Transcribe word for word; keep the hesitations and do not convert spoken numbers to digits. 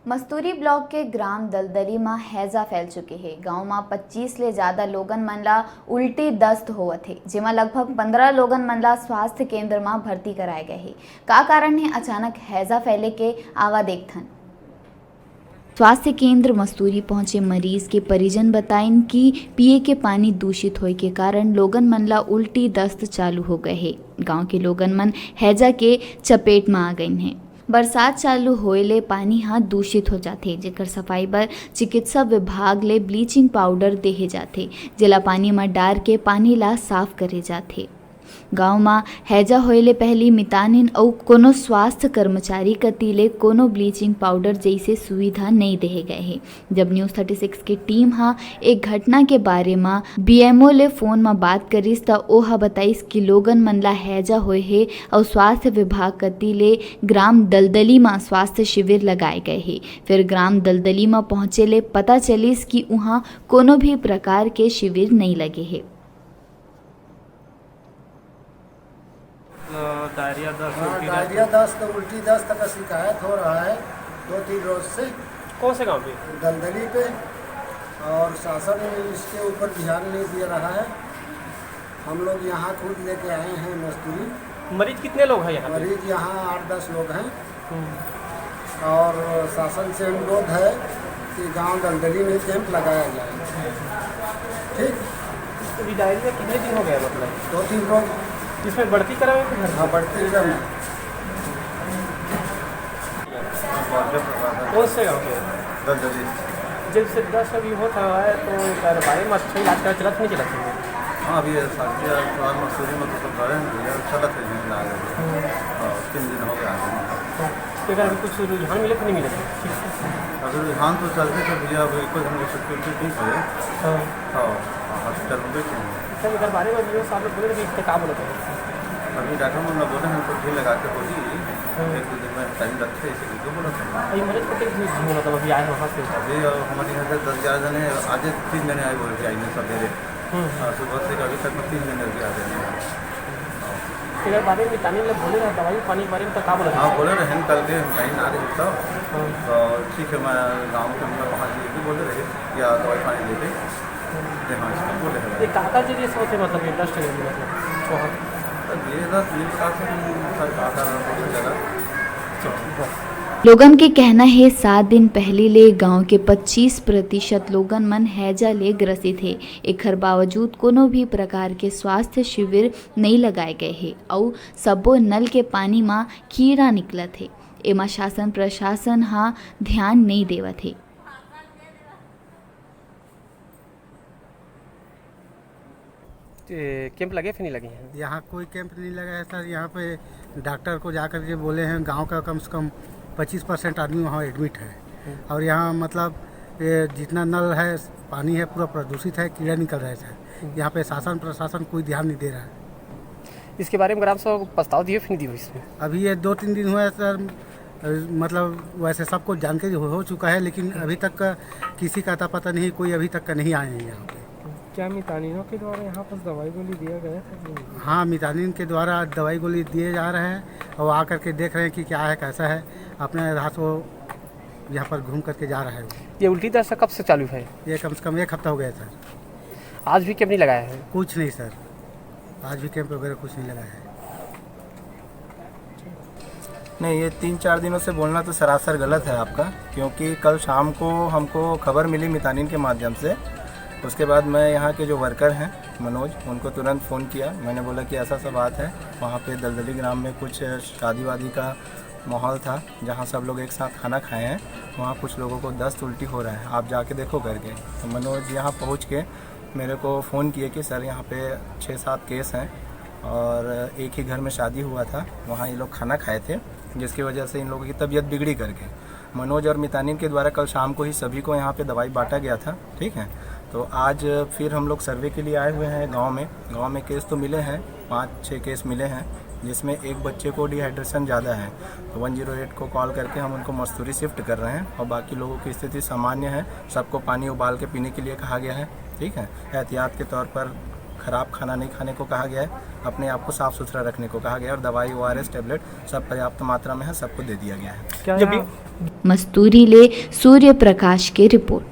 Masturi block के ग्राम दलदली म हैजा फैल चुके हे। गांव म पच्चीस ले ज्यादा लोगन मन ला उल्टी दस्त होवत हे, जेमा लगभग पंद्रह लोगन मन ला स्वास्थ्य केंद्र म भर्ती कराए गए हे। का कारण हे अचानक हैजा फैले के, आवा देखथन। स्वास्थ्य केंद्र मस्तूरी पहुंचे मरीज के परिजन बताइन कि पिए के पानी दूषित होए के कारण लोगन मन ला उल्टी दस्त चालू हो गए हे। गांव के लोगन मन हैजा के चपेट म आ गइन हे। बरसात चालू होए ले पानी ह दूषित हो जाथे, जेकर सफाई बर चिकित्सा विभाग ले ब्लीचिंग पाउडर देहे जाथे, जेला पानी म डार के पानी ला साफ करे जाथे। गांव म हैजा होए ले पहिली मितानिन अउ कोनो स्वास्थ्य कर्मचारी कति ले कोनो ब्लीचिंग पाउडर जइसे सुविधा नइ देहे गए हे। जब न्यूज़ थर्टी सिक्स के टीम ह एक घटना के बारे म बीएमओ ले फोन म बात करिस, त ओ ह बताइस कि लोगन मन ला हैजा होए हे अउ स्वास्थ्य विभाग कति ले ग्राम दलदली म स्वास्थ्य शिविर लगाए गए हे। फिर ग्राम दलदली म पहुंचे ले पता चलिस कि उहां कोनो भी प्रकार के शिविर नइ लगे हे। अ, डायरिया, दस्त, हाँ, उल्टी, दस्त। डायरिया, दस्त, उल्टी, दस्त का शिकायत हो रहा है दो तीन रोज से। कौन से गांव पे? दलदली पे। और शासन इसके ऊपर ध्यान नहीं दे रहा है। हम लोग यहाँ खुद लेके आए हैं मजदूरी। मरीज कितने लोग हैं यहाँ पे? मरीज यहाँ आठ दस लोग हैं। हम्म। और शासन से अनुरोध है कि गांव दलदली में कैंप लगाया जाए। ठीक। अभी डायरिया कितने दिन हो गया, मतलब? दो तीन रोज। इसमें बढ़ती कर रहे हैं कि घट? हाँ, बढ़ती कर रहे हैं। कौन से गांव के? दलदली। जब से दस अभी होता है तो एकर बारे में अच्छा इलाज का चलत नहीं चलत है? हाँ, अभी ये शादी और त्योहार मसूरी में तो सब गए हैं भैया, चलत है इलाज। हम्म। हाँ, तीन दिन हो गया है। तो एकर अभी कुछ रुझान मिले कि नहीं मिले? अभी रुझान तो चलते थे भैया, अभी कुछ हम लोग सिक्योरिटी ठीक है। हाँ। हाँ, हॉस्पिटल में बैठे हैं। सर, एकर बारे में भी साहब लोग बोले थे कि इसका का बोला था? अभी डॉक्टर मन बोले हैं, तो भी लगा के बोली, हाँ। एक दो दिन में टाइम लगता है, इसीलिए तो बोला था। ये मरीज को कितने दिन होना था, अभी आए वहाँ से? अभी, अ, हमारे यहाँ से दस ग्यारह जने, आज तीन जने आए बोल के आई ने सवेरे। हम्म। हाँ, सुबह से अभी तक में तीन जने अभी आ गए हैं। एकर बारे में मितानिन ले बोले रहे, दवाई पानी के बारे में तो का बोला? हाँ, बोले रहे हैं, कल के टाइम ना रहे तो। हाँ। तो ठीक है, मैं गाँव के मतलब वहाँ जी भी बोले रहे या दवाई पानी लेके। हम्म। ये हाँ, इसको बोले रहे। ये काका जी ये सोचे मतलब ये डस्ट है मतलब वहाँ। तो ये ना, ये बता सकते हैं, सर कहाँ का बोले जगह। चलो, बस। लोगन के कहना हे, सात दिन पहिली ले गांव के पच्चीस प्रतिशत लोगन मन हैजा ले ग्रसित हे। एखर बावजूद कोनो भी प्रकार के स्वास्थ्य शिविर नइ लगाए गए हे अउ सब्बो नल के पानी म कीड़ा निकलत हे। एमा शासन प्रशासन ह ध्यान नइ देवत हे। ए, कैंप लगे फिर नहीं लगे हैं? यहाँ कोई कैंप नहीं लगा है सर। यहाँ पे डॉक्टर को जा कर के बोले हैं, गांव का कम से कम पच्चीस परसेंट आदमी वहाँ एडमिट है। हम्म। और यहाँ मतलब ये जितना नल है, पानी है, पूरा प्रदूषित है, कीड़ा निकल रहा है सर। हम्म। यहाँ पे शासन प्रशासन कोई ध्यान नहीं दे रहा है। इसके बारे में ग्राम सभा को प्रस्ताव दिए फिर नहीं दिए इसमें? अभी ये दो तीन दिन हुआ है सर, अ, मतलब वैसे सबको जान के हो, हो चुका है, लेकिन अभी तक का किसी का अता पता नहीं, कोई अभी तक का नहीं आए हैं यहाँ पे। क्या मितानिनों के द्वारा यहाँ पर दवाई गोली दिया गया था कि नहीं? हाँ, मितानिन के द्वारा दवाई गोली दिए जा रहे हैं और आकर के देख रहे हैं कि क्या है, कैसा है। अपने हाथ वो यहाँ पर घूम करके जा रहा है। ये उल्टी दस्त कब से चालू है? ये कम से कम एक हफ्ता हो गया सर। आज भी कैंप नहीं लगाया है? कुछ नहीं सर, आज भी कैंप वगैरह कुछ नहीं लगा है। नहीं, ये तीन चार दिनों से बोलना तो सरासर गलत है आपका, क्योंकि कल शाम को हमको खबर मिली मितानिन के माध्यम से। उसके बाद मैं यहाँ के जो वर्कर हैं मनोज, उनको तुरंत फ़ोन किया। मैंने बोला कि ऐसा सा बात है, वहाँ पे दलदली ग्राम में कुछ शादी वादी का माहौल था, जहाँ सब लोग एक साथ खाना खाए हैं, वहाँ कुछ लोगों को दस्त उल्टी हो रहा है, आप जाके देखो करके। तो मनोज यहाँ पहुँच के मेरे को फ़ोन किए कि सर, यहाँ पे छः सात केस हैं और एक ही घर में शादी हुआ था, वहाँ ये लोग खाना खाए थे, जिसकी वजह से इन लोगों की तबीयत बिगड़ी करके। मनोज और मितानिन के द्वारा कल शाम को ही सभी को यहाँ पे दवाई बांटा गया था, ठीक है। तो आज फिर हम लोग सर्वे के लिए आए हुए हैं गांव में। गांव में केस तो मिले हैं, पाँच छः केस मिले हैं, जिसमें एक बच्चे को डिहाइड्रेशन ज़्यादा है। तो वन ज़ीरो एट को कॉल करके हम उनको मस्तूरी शिफ्ट कर रहे हैं और बाकी लोगों की स्थिति सामान्य है। सबको पानी उबाल के पीने के लिए कहा गया है, ठीक है। एहतियात के तौर पर ख़राब खाना नहीं खाने को कहा गया है, अपने आप को साफ़ सुथरा रखने को कहा गया है और दवाई, ओआरएस टैबलेट सब पर्याप्त मात्रा में है, सबको दे दिया गया है। क्या जब यहाँ मस्तूरी ले सूर्य प्रकाश के रिपोर्ट।